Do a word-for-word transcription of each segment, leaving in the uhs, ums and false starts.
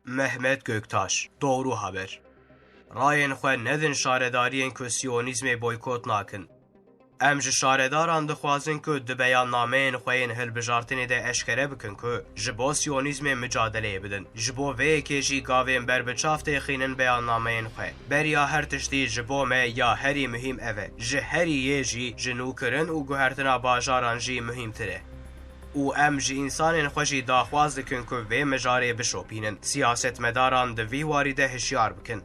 Mehmet Göktaş, Doğru Haber. Rayên xwe nedin şaredariyên ku siyonîzmê boykot nakin. Em ji şaredaran dixwazin ku di beyannameyên xwe yên hilbijartinê de eşkere bikin ku ji bo siyonîzmê micadeleyê bidin. Ji bo vê yekê jî gavên berbiçav têxînin beyannameyên xwe. Beriya her tiştî ji bo me ya herî muhîm ev e. Ji herî yê jî ji nûkirin û guhertina bajaran jî muhîmtir e. Û em ji însanên xwe jî daxwaz dikin ku vê mijarê bişopînin. Siyasetmedaran di vî warî de hişyar bikin.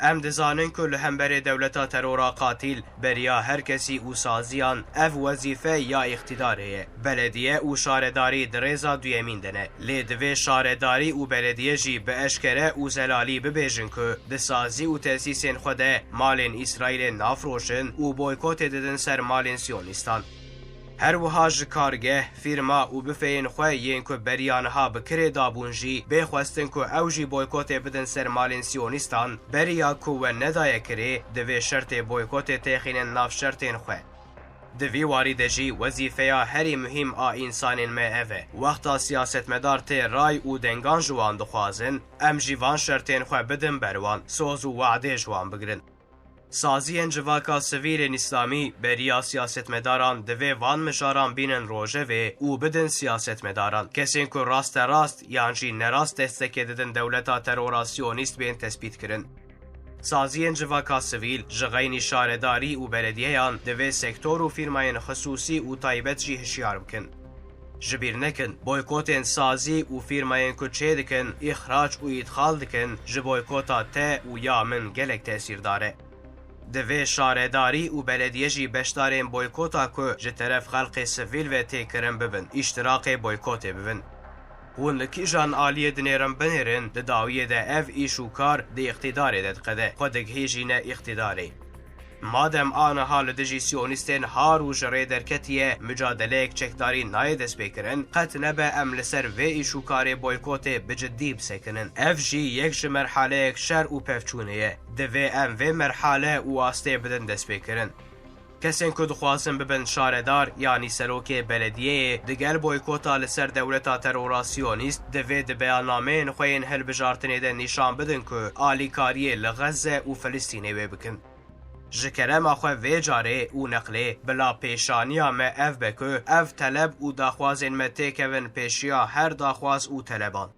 Em dizanin ku li hemberê dewleta terora qatîl, beriya her kesî û saziyan ev wezîfe ya îqtîdarê ye. Belediye û şaredarî di rêza duyemîn de ne. Lê divê şaredarî û belediye jî bi eşkere û zelalî bibêjin ku di sazî û tesîsên xwe de malên Îsraîlê nafroşin û boykotê didin ser malên siyonîstan. Her wiha ji kargeh, fîrma û bifeyên xwe yên ku beriya niha bi kirê dabûn jî bê xwestin ku ew jî boykotê bidin ser malên siyonîstan, beriya ku we nedaye kirê, divê şertê boykotê têxînin nav şertên xwe. Di vî warî de jî wezîfeya herî muhîm a însanên me ev e. Wexta siyasetmedar tê ray û dengan ji wan dixwazin, em jî van şertên xwe bidin ber wan, soz û wadê ji wan bigirin. Saziyên civaka sivîl ên îslamî beriya siyasetmedaran divê van mijaran bînin rojevê û bidin siyasetmedaran, kesên ku rasterast yan jî nerast destekê didin dewleta terora siyonîst, bên tespîtkirin. Saziyên civaka sivîl ji xeynî şaredarî û belediyeyan divê sektor û fîrmayên xisûsî û taybet jî hişyar bikin. Ji bîr nekin, boykotên sazî û fîrmayên ku çê dikin, îxrac û îdxal dikin, ji boykota te û ya min gelek tesîrdar e. Divê şaredarî û belediye jî beşdarên boykota ku ji teref xelkê sivîl ve tê kirin bibin, îştiraqê boykotê bibin. Hûn li kîjan aliyê dinêrin binêrin, di dawiyê de ev îş û kar di îqtîdarê de diqede, xwe digihîjîne îqtîdarê. Madem aniha li dijî siyonîstên har û ji rê derketiye micadeleyek çekdarî nayê destpêkirin, qet nebe em li ser vê îş û karê boykotê bi cidî bisekinin. Ev jî yek ji merhaleyek şer û pevçûnê ye. Divê em vê merhale û astê bidin destpêkirin. Kesên ku dixwazin bibin şaredar yanî serokê belediyeyê, digel boykota li ser dewleta terora siyonîst, divê di beyannameyên xwe yên hilbijartinê de nîşan bidin ku alîkariyê li Xezze û Filistînê wê bikin. Ji kerema xwe vê carê û neqlê bila pêşaniya me ev be ku ev teleb û daxwazên me têkevin pêşiya her daxwaz û teleban.